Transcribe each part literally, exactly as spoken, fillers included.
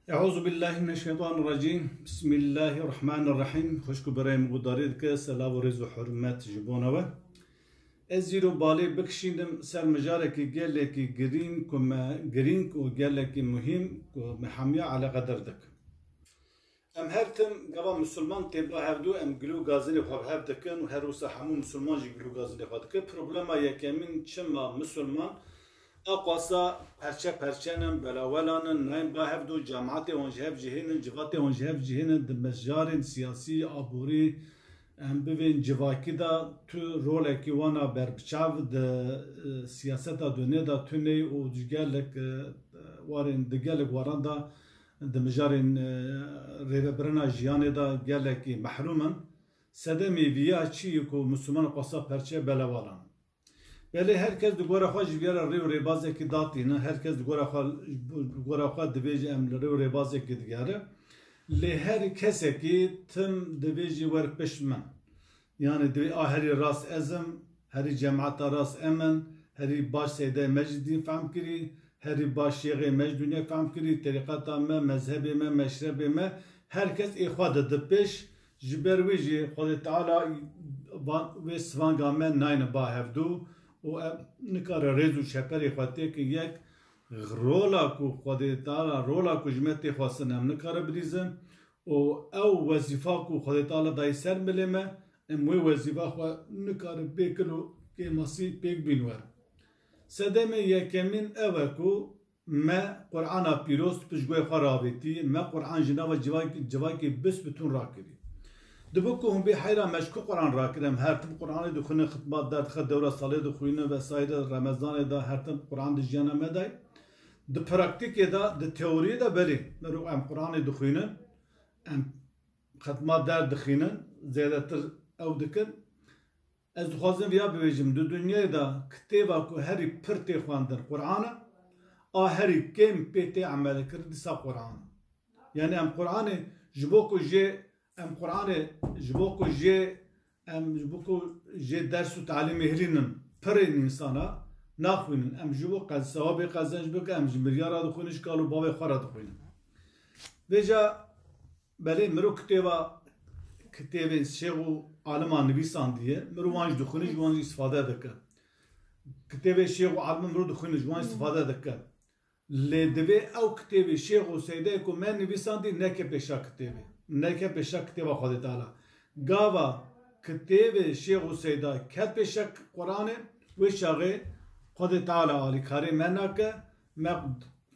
Euzu billahi mineşşeytanirracîm. Bismillahirrahmanirrahîm. Xwişk û birayê min guhdarî dike, selav û rêz û hurmet ji bona we. Ez îro balê bikişînim ser mijarekî gelekî girîng ku me, girîng û gelekî muhîm ku me hemiya eleqedar dikin. Em her tim gava misilman tê ba hevdû, em gil û gazinê xwe bi hev dikin û her wisa hemû misilman jî gil û gazinê xwe dikin. Problema yekemîn çima misilman ew qasa perçe perçe nin, belawelan in, nayên ba hevdû, cemaetê wan ji hev cihênin, civatê wan ji hev cihênin, di mijarên siyasî, aborî, em bivên civakî de tu rolekî wana berbiçav di, e, siyaseta dunê de tune û ji gelek, e, warên, di gelek waran de di mijarên, e, rêvebirina jiyanê de gelekî mehrûm in. Sedemê viya çi ye ku Misliman qasa perçe belawelan? Belê her kes di gora xwe ji vîya re rê û rêbazekî datîne, her kes di gora xwe, di gora xwe divê ji em li rê û rêbazekî digere. Lê her kesekî tim divê jî wer pişt min. Yanî divê a herî rast ez im, herî cemaeta rast em in, herî baş seydayê me ji dîn fehm kirî, herî baş şêxê me ji dinya fehm kirî, terîqeta me, mezhebê me, meşrebê me, her kes ê xwe dide pêş. Ji ber wî jî Xwedê Teala van, wê sivanga me nayne ba hevdû û em nikare rêz û çeperê xwe têke yek. Rola ku Xwedê Teala, rola ku ji me tê xwestin, em nikare bidîzin û ew wezîfa ku Xwedê Teala dayî ser milê me, em wê wezîfa xwe nikare bê kil û kêmasî pêk bîn wer. Sedemê yekemîn ew e ku me Qur'ana pîroz tu pişt guhê xwe ravêtî, me Qur'an ji nava civak-, civakê bisbitûn rakirî. Dibe ku hûn bê heyran me ji ku Qur'an rakir, em her tim Qur'anê dixwînin, xitma derdixe, dewra salê dixwînin vesaire, Remezanê de her tim Qur'an di jiyana me de ye. Di praktîkê de, di teoriyê de belê, mero em Qur'anê dixwînin, em xetma derdixînin, zêdetir ew dikin. Ez dixwazim viya bibêjim, di dinyayê de kitêba ku herî pir tê xwendin Qur'an e, a herî kêm pê tê emel kirin dîsa Qur'an e. Yanî em Qur'anê ji bo ku jê, em Qur'anê ji bo ku jê, em ji bo ku jê ders û talîmê hilînin pirên însana naxwînin. Em ji bo qez-, sewabê qezenc bikin, em ji miryara dixwînin, ji kal û bavê xwe re dixwînin. Vêca belê miro kitêba, kitêbên şêx û alima nivîsandiye, miro wan jî dixwîne, ji wan jî îstifade dike. Kitêbê şêx û alima miro dixwîne, ji wan îstifade dike. Lê divê ew kitêbê şêx û seydayê ku me nivîsandî neke pêşa kitêbê. Neke pêşa kitêba Xwedê Teala. Gava kitêbê şêx û seyda ket pêşa Qur'anê, wê çaxê Xwedê Teala alîkarê me nake, me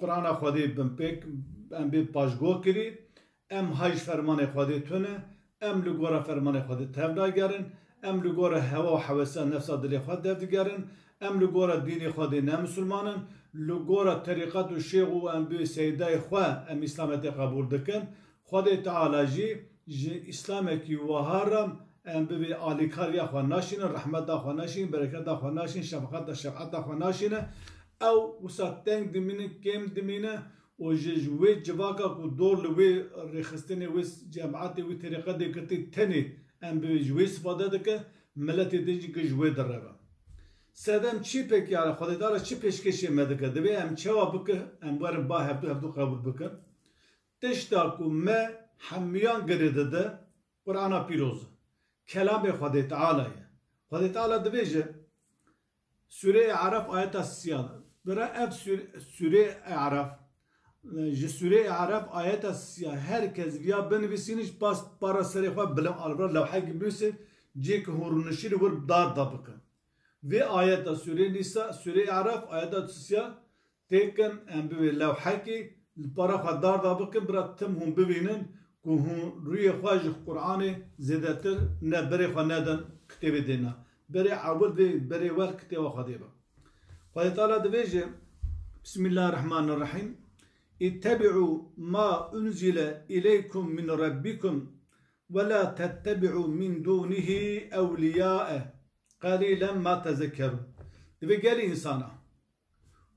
Qur'ana Xwedê bin pêk, em bê paşguh kirî, em hay ji fermanê Xwedê tune, em li gora fermanê Xwedê tev nagerin, em li gora hewa û hewesa nefsa dilê xwe dev digerin, em li gora dînê Xwedê ne misilman in, li gora terîqet û şêx û em bê seydayê xwe em îslametê qebûl dikin. Xwedê Teala jî ji îslamekî wiha re em bibê alîkariya xwe naşînin, rehmeta xwe naşînin, bereketa xwe naşînin, şefqeta, şefqeta xwe naşînin. Ew wisa teng dimînin, kêm dimîne û ji, ji wê civaka ku dor li wê rêxistinê, wê cemaetê, wê terîqetê girtî tenê em bi ji wê îstifade dike, miletê din jî ji wê direve. Sedem çi pêk ya Xwedê Teala çi pêşkêşê me dike? Divê em çawa bike, em werin ba hevdû hevdû qebûl bikin? Tişta ku me hemiyan girê dide, Qur'ana pîroz e. Kelamê Xwedê Teala ye. Xwedê Teala dibêje, Sûreyê Araf ayeta siya. Bira ev sûre-, Sûreyê Araf, e, ji Sûreyê Araf ayeta siya. Her kes viya binivîsînin ji pas para serê xwe bilind alibra lewhekî binivîsê, cê ku hûn rûnişî li wir dar da bikin. Vê ayeta Sûrê Nîsa, Sûrê Araf, ayeta siya têkin, em bivê lewhekî li para xwe dar da bikin, bira tim hûn bibînin ku hûn rûyê xwe ji Qur'anê zêdetir ne, berê xwe nedin kitêbê dêna. Berê ewil vê, berê wer kitêba Xwedê be. Xwedê Teala dibêje, Bismillahirrahmanirrahîm, Ittebi'u ma unzile ileykum min rabbikum ve la tettebi'u min dunihi ewliyae. Qelîlen ma tezekkerûn. Divê gelî însana,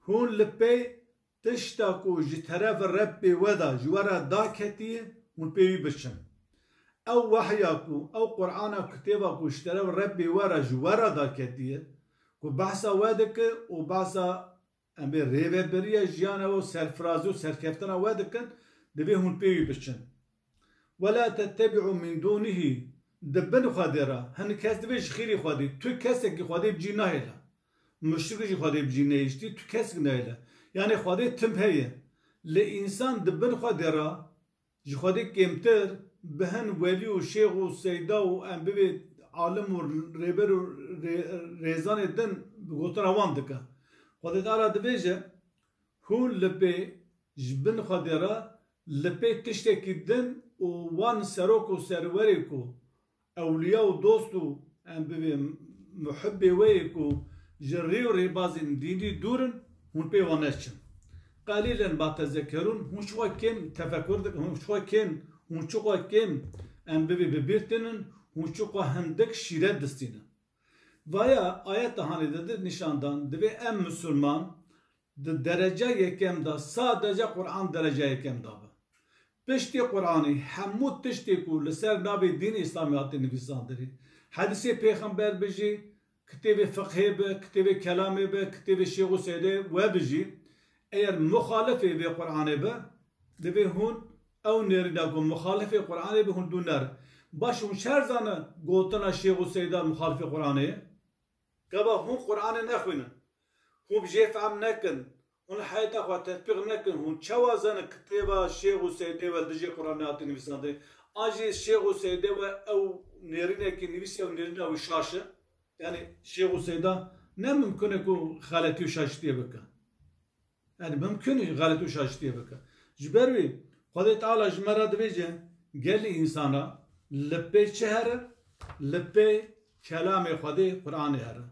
hûn li pey tişta ku ji teref Rebbê we de ji we re daketiye, hûn pê wî biçin. Ew wehya ku, ew Qur'ana, kitêba ku ji teref Rebbê we re ji we re daketiye, ku behsa we dike û behsa em bê rêvebiriya jiyana we û serfirazî û serkeftina we dikin, Divê hûn pê wî biçin. Wela tettebi'u min dûnihî, di bin Xwedê re, hin kes divê ji xêrî Xwedê, tu kesekî Xwedê bi cî nahêle. Muşrik jî Xwedê bi cî nehiştî, tu kesek nahêle. Yanî Xwedê tim heye. Lê însan di bin Xwedê re, ji Xwedê kêmtir, bi hin welî û şêx û seyda û em bibê alim û rêber û rê-, rêzanê din bi gotina wan dike. Xwedê Teala dibêje, hûn li pê ji bin Xwedê re li pê tiştekî din û wan serok û serwerê ku ewliya û dost û em bibê muhibbê we yê ku ji rê û rêbazên dînî dûr in, hûn pê wan neçin. Qelîlen ma tezekkerûn, hûn çiqas kêm tefekur dikin, hûn çiqas kêm, hûn çiqas kêm em bibê bi bîr tînin, hûn çiqas hindik şîret distînin. Vaya ayeta hanê de di nîşan dan, divê em misilman di dereca yekem de sadece Quran dereca yekem de be. Piştî Quranê hemû tiştê ku li ser navê dînê Îslamê hate nivîsandinê, hedîsê pêxember be jî, kitêbê fiqhê be, kitêbê kelamê be, kitêbê şêx û seydê we be jî, eger muxalifê vê Quranê be, divê hûn ew nêrîna ku muxalifê Quranê be hûn dû nerin. Baş hûn çer zane gotina şêx û seyda muxalifê Quranê ye? Gava hûn Quranê nexwînin. Hûn bi jê fehm nekin. Hûn li heyata xwe tetbîq nekin. Hûn çawa zanin kitêba şêx û seydê we li dijî Quranê hatiye nivîsandinê? An jî şêx û seydê we ew nêrînekî nivîsiye û nêrîna wî şaş e? Yanî şêx û seyda ne mimkun e ku xeletî û şaşitiyê bike. Yanî mimkun e xeletî û şaşitiyê bike. Ji ber wî Xwedê Teala ji me re dibêje, gelî însana li pê çi here? Li pê kelamê Xwedê, Quranê here.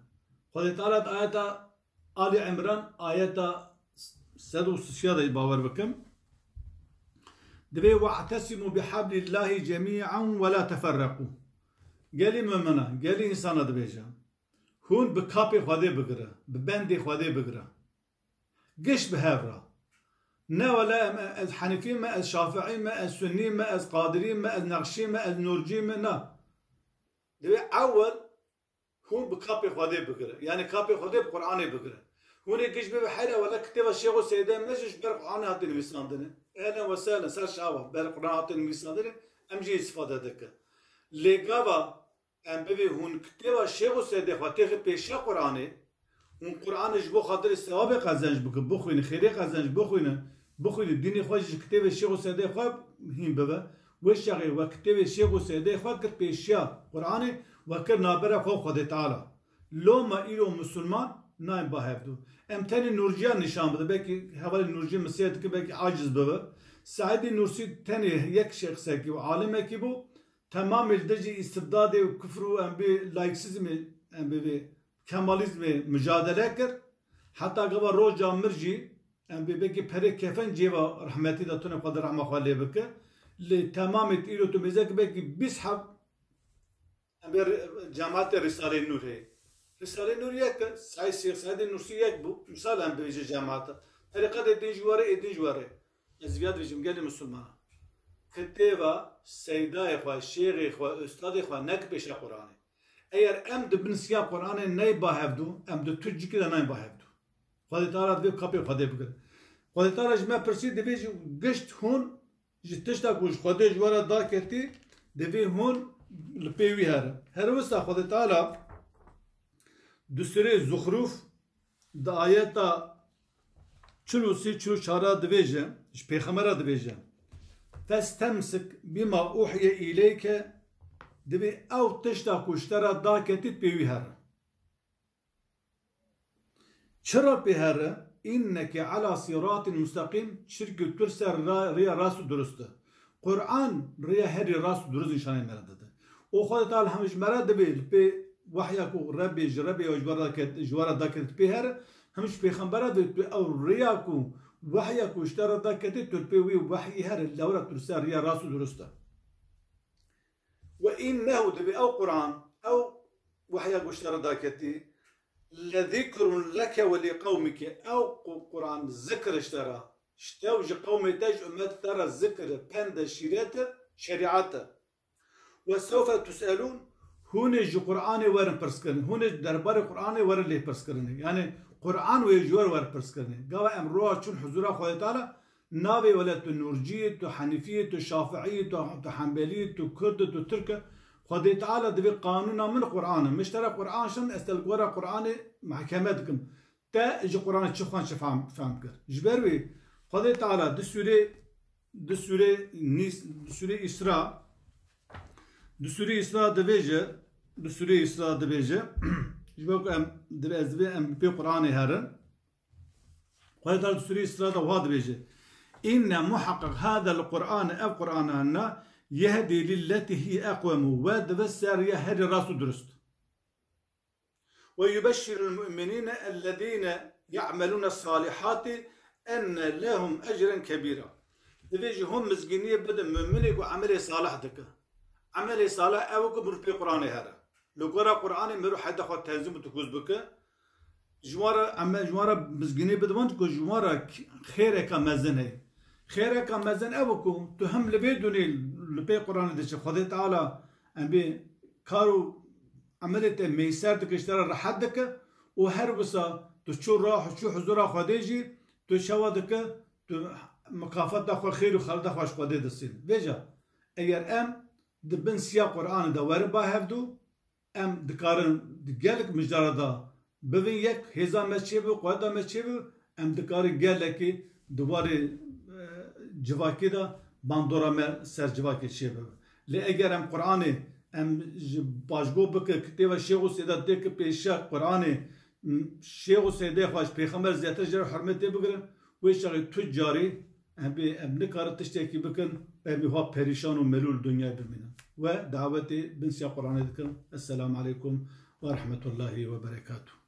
Xwedê Teala di ayeta Ali Imran, ayeta sed û sisiya de bawer bikim. Dibê, "We'tesimû bihablillahi cemî'an we la teferreqû." Gelî mumina, gelî însana dibêje, hûn bi kapê Xwedê bigire, bi bendê Xwedê bigire. Giş bi hev re. Ne wele em, ez Henîfî me, ez Şafiî me, ez Sunnî me, ez Qadirî me, ez Nexşî me, ez Nurcî me, na. Divê ewel hûn bi kapê Xwedê bigire. Yanî kapê Xwedê bi Qur'anê bigire. Hûn ê giş bibe heyra wele kitêba Şêx û Seydê em ne ji ber Qur'anê hate nivîsandine. Ehlen ve sehlen, ser çava, ber Qur'an hate nivîsandine, em jî îstîfade dikin. Lê gava em bibê hûn kitêba Şêx û Seydê xwe têxin pêşiya Qur'anê, hûn Qur'anê ji bo xatirê sewabê qezenc bikin, bixwînin, xêrê qezenc bixwînin, bixwînin, dînê xwe jî ji kitêbê Şêx û Seydê xwe hîn bibe. Wê çaxê we kitêbê Şêx û Seydê xwe kir pêşiya Qur'anê, we kir navbera xwe û Xwedê Teala. Loma îro misilman nayên ba hevdû. Em tenê Nurciya nîşan bide, belkî hevalê Nurcî misiyet dike, belkî aciz bibe. Seîdê Nursî tenê yek şexsekî û alimekî bû, temamê li dijî îstibdadê û kufr û em bê laiksizmê, em bê vê kemalîzmê micadele kir. Heta gava roja mir jî, em bê belkî perê kefen cêva rehmetî de tune Xwedê rehma xwe lê bike. Lê temamê îro tu mêze ki belkî bîst heb, em bê re-, cemaatê Risalê Nur heye. Risalê Nur yek e, Seîd Şêx Seîdê Nursî yek bû. Misal em bêje cemaate. Terîqetê din ji were, ê din ji were. Ez viya dibêjim gelê misilmana. Kitêba seydayê xwe, şêxê xwe, ustadê xwe nek pêşiya Qur'anê. Eger em di bin siya Qur'anê ney ba hevdû, em di tu cîkî de nayên ba hevdû. Xwedê Teala divê kapê Xwedê bigir. Xwedê Teala ji me pirsî, divê ji gişt hûn ji tişta ku ji Xwedê ji we re daketî, divê hûn li pê wî herin. Her wisa Xwedê Teala di surê Zuxruf di ayeta çil û sê, çil û çar re dibêje, ji Pêxember re dibêje, "Festemsik bima uhiye îleyke", divê ew tişta ku ji te re daketî pê wî here. Çira pê here? "Înneke ala sîratin musteqîm", çirkî tu li ser ra-, rêya rast û durust e. Qur'an rêya herî rast û durust nîşanê me re dide. Û Xwedê Teala hem ji me re divê li pê wehya ku Rebbê ji Rebbê ya ji we re ket-, ji we re daket pê here, hem ji Pêxembera divê tu ew rêya ku wehya ku ji te re daketê tu li pê wî wehyî here, lewra tu li ser rêya rast û durust e. "Ve innehu", divê ew Qur'an, ew wehya ku ji te re daketî, "lezikrun leke ve li qewmike", ew Qu-, Qur'an zikr ji te re, ji te û ji qewmê te, ji ummet te re zikr e, pend e, şîret e, şerîet e. "Ve sewfe tus'elûn", hûn ê ji Qur'anê werin pirskirin, hûn ê derbarê Qur'anê werin lê pirskirinê. Yanî Qur'an wê ji we re wer pirskirinê. Gava em roja çûn huzûra Xwedê Teala, Navê wele tu Nurcî yî, tu Henîfî yî, tu Şafiî yî, tu, tu Hembelî yî, tu Kurd î, tu Tirk î. Xwedê Teala divê qanûna min Qur'an e. Min ji te re Qur'an şand, ez te li gora Qur'anê mehkeme dikim. Te ji Qur'anê çi xwend, çi fehm, fehm kir? Ji ber wê Xwedê Teala di sûrê, di sûrê Nîs, di sûrê Îsra, di sûrê Îsra dibêje, di sûrê Îsra dibêje, ji ber ku em, dibe, ez divê em bi pê Qur'anê herin. Xwedê Teala di sûrê Îsra de wiha dibêje: "Înne muheqeq hadel Qur'ane, ev Qur'ana hena, yehdî lilletî hî eqwemu, we dibe ser riya herî rast û dirust." "Ve yubeşşirul mu'minîne ellezîne ya'melûne salihati enne lehum ecren kebîra." Divê ji hûn mizgîniyê bidin muminê ku emelê salih dike. Emelê salih ew e ku mirov pê Qur'anê here. Li gora Qur'anê mirov heyda xwe tenzîm û tikûz bike. Ji wan re eme-, ji wan re mizgînî bidin ku ji wan re k-, xêreka mezin heye. Xêreka mezin ew e ku tu hem li vê dunê li pê Qur'anê diçe. Xwedê Teala em bê kar û emelê te mêser dike, ji te re rehet dike û her wisa tu çû ra, çû huzura Xwedê jî tu çawa dike, tu mikafata xwe, xêr û xerda xwe ji Xwedê distîn. Vêca, eger em di bin siya Qur'anê de werin ba hevdû, em dikarin di gelek mijara de bivin yek, hêza me çêbibe, quweta me çêbibe, em dikarin gelekî di warê, e, civakî de bandora me ser civakê çêbibe. Lê eger em Qur'anê em ji paşgo bike, kitêba Şêx û Sêda têke pêşiya Qur'anê, m, Şêx û Sêdê xwe ji Pêxember zêdetir ji re hurmetê bigirin, wê çaxê tu carî em bê, em nikarin tiştekî bikin, em ê wa perîşan û melûl dinyayê bimînin. We dawetê bin siya Qur'anê dikin. Esselamu aleykum ve rahmetullahi ve berekatuh.